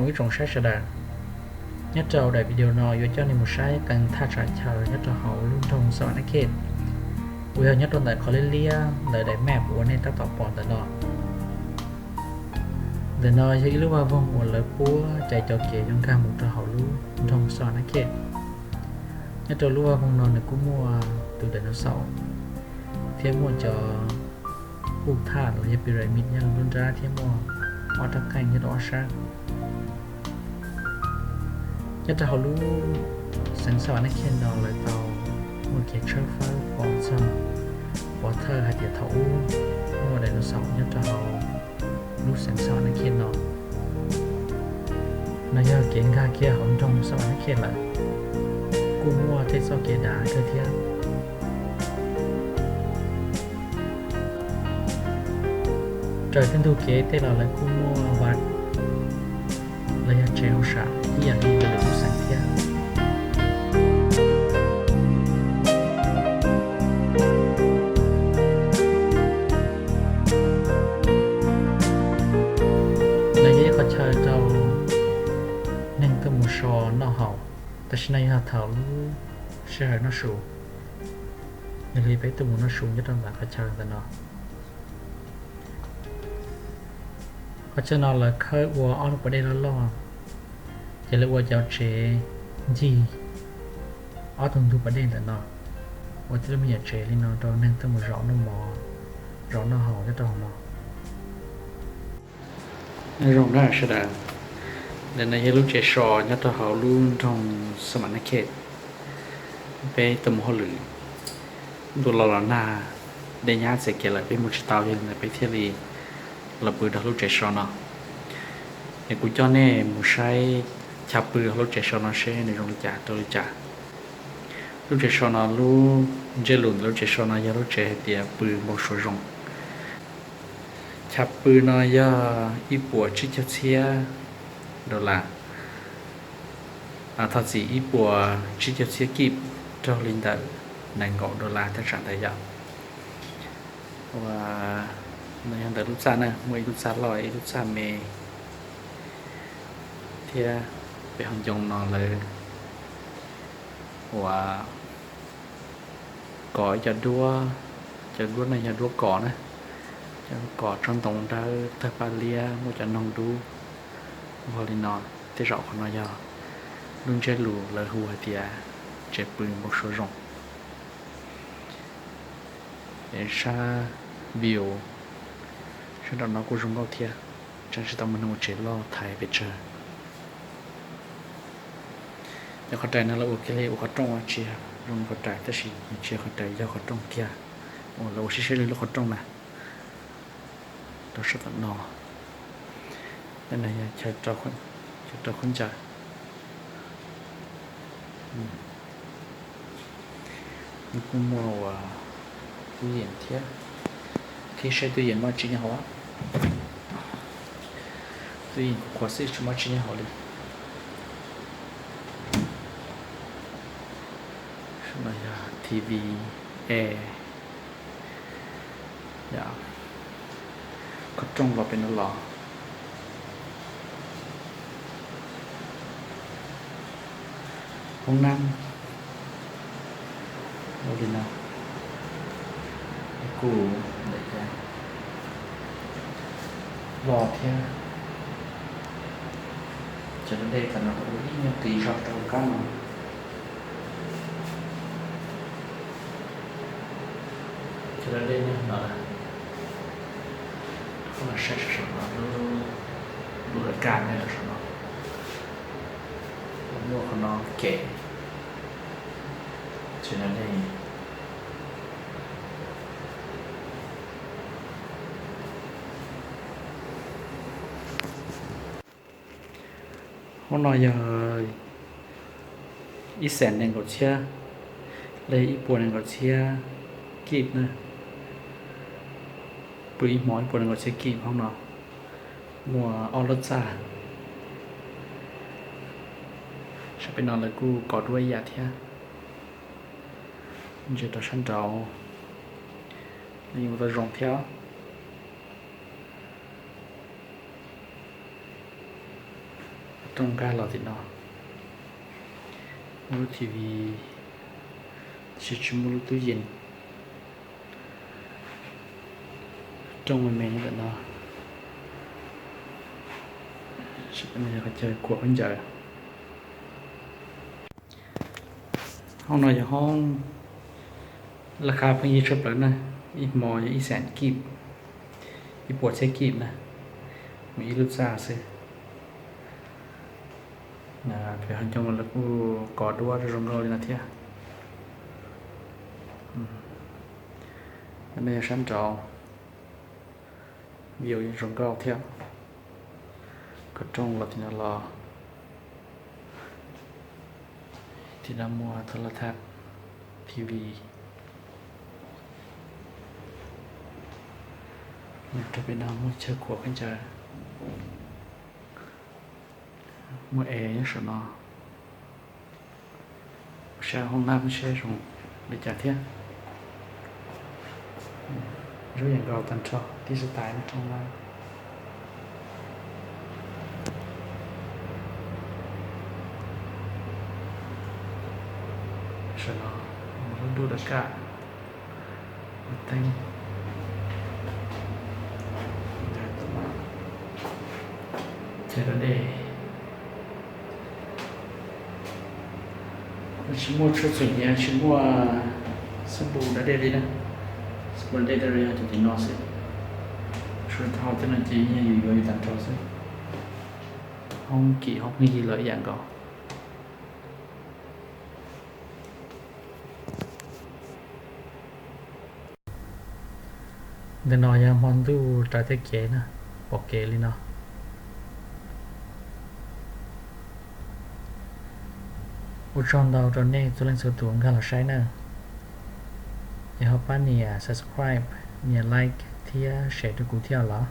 Ib tsoom saib sawv daws, nyob rau daim video no yuav coj nej mus saib qee thaj tsam chaw nyob rau hauv lub nroog Xas Vas Nab Khej, uas yog nyob rau ntawm qhov liab liab ntawm daim map uas nej tab tom pom ntawm no. Ntawm no yog ib lub vaj voog uas lawv puab cais cov kev yuav nkag mus rau hauv lub nroog Xas Vas Nab Khej. Nyob rau lub vaj voog no nws kuj muaj tus dinosaur thiab muaj cov kuj thaj los yog pyramid nyob rau nruab nrab thiab muaj ob rab qeej nyob rau ob sab. Nyob rau hauv lub xeev Xas Vas Nab Khej no lawv tau muaj kev tshawb fawb pov txog pov thawj hais tias thaum ub muaj dinosaur nyob rau hauv lub xeev Xas Vas Nab Khej no. No yog kev nkag kiag hauv nroog Xas Vas Nab Khej lawm, kuj muaj tej txoj kev dav kawg thiab. Raws tej ntug kev tej los lawv kuj muaj vaj los yog tsev hauj sam ib yam li ntawm lwm lub xeev thiab. No yog ib qhov chaw rau neeg tuaj mus so noj haus, tam sim no yog thaum lub sij hawm noj su, yog li peb tuaj mus noj su nyob rau ntawm qhov chaw ntawm no. Qhov chaw no lawv khawb ua ob lub pas dej loj loj, ces lawv ua cov tsev ncig ob tug ntug pas dej ntawm no, ua tej lub me nyuam tsev li no rau neeg tuaj mus zaum noj mov, zaum noj haus nyob rau hauv no. Nyob zoo na sawv daws, ntawm no yog lub tsev so nyob rau hauv lub nroog Xas Vas Nab Khej. Peb tuaj mus hauj lwm ntuj los los nag, dej nyab txev kev lawm peb mus tsis tau, yog li ntawd peb thiaj li los pw rau lub tsev so no. Es kuv coj nej mus saib chav pw hauv lub tsev so no seb nws zoo li cas rau li cas. Lub tsev so no lub ntsiab lus ntawm lub tsev so no yog lub tsev hais tias pw npau suav zoo. Chav pw no yog ib puas tsib caug txhiab dollar, thov txim, ib puas tsib caug txhiab kib, raug li ntawm nees nkaum dollar thaj tsam ntawd yom. Ua, no yog ntawm lub txaj na, muaj ib lub txaj loj ib lub txaj me thiab. Pem hauv ncoo no lawv ua kos ib co duab, cov duab no yog duab kos na, cov kos tsob ntoo dawb tawg paj liab muaj cov noog dub npog li no. Tej zaum qhov no yog lub ntsiab lus lawv hu hais tias tsev pw npau suav zoo. Sab view sab nraum no kuj zoo nkauj thiab, tseem tsis tau muaj neeg ua tsev loj thaiv pes tsawg. Cov qhov rais no lawv ua kiag li ua qhov rooj tsis zoo li qhov rais, tab sis nws tsis yog qhov rais, yog qhov rooj kiag, uas lawv ua siab siab li lub qhov rooj na. Rau sab tom no, no yog chaw rau khaub ncaws. Nws kuj muaj ua tub yees thiab, qhib saib tub yees muaj tsi nyob hauv. Tub yees kuj qhuav xwb tsis muaj tsi nyob hauv li. Sab no yog T V, air, qhov rooj los pem no los hoob nab li no, kuj loj thiab. Cov dej tam no ua ib nyuag qis zog rau kab no. Cov dej no, koj los saib saum no, lub lawv kaj nyob rau saum no, muaj qhov no kev, cov dej. Hoob no yog ib xees nees nkaum txhiab, los yog ib puas nees nkaum txhiab kib na. Pw ib hmo ib puas nees nkaum txhiab kib hoob no. Muaj ob lub txaj. Sab pem no lawv kuj kos duab ib yam thiab. Ntsia rau sab nraud, nws yeej ua tau zoo thiab. Rooj nkag los tim no, muaj lub T V, tab sis tsis muaj lub tub yees. Rooj me me nyob ntawm no, qhov chaw khuam khaub ncaws. Hoob no yog hoob laj kab pheej yig tshaj plaws na, ib hmo yog ib xees kib, ib puas txhiab kib na, mus ib lub txaj xwb. Pem hauv ncoo lawv kuj kov duab zoo nkauj li no thiab. No yog sab nraud, view zoo nkauj thiab. Kov rooj los tim no los, tim no muaj thav laj thab, T V. Rau pem no muaj chaw khuam khaub ncaws, muaj es nyob saum no. Saib hoob nab seb zoo li cas thiab. Zoo yam nkaus tag nrho tib si tais hoob nab. Saum no muaj lub duj dab kaj, teeb, chaw da dej. Tsis muaj tshuaj txhuam nyiav, tsis muaj xab npum da dej li na. Xab npum da dej tej zaum yog cov tim no xwb. Tshuaj dhau tej no ces yeej yog yuav yus tag nrho xwb. Hoob kim hoob pheej yig los ib yam nkaus. Ntawm no yog hmo ntuj raws tej kev na, pom kev li no. Ua tsaug ntau rau nej txhua leej txhua tus nkag los saib na. Ces ho pab nias subscribe, nias like thiab share rau kuv thiab los.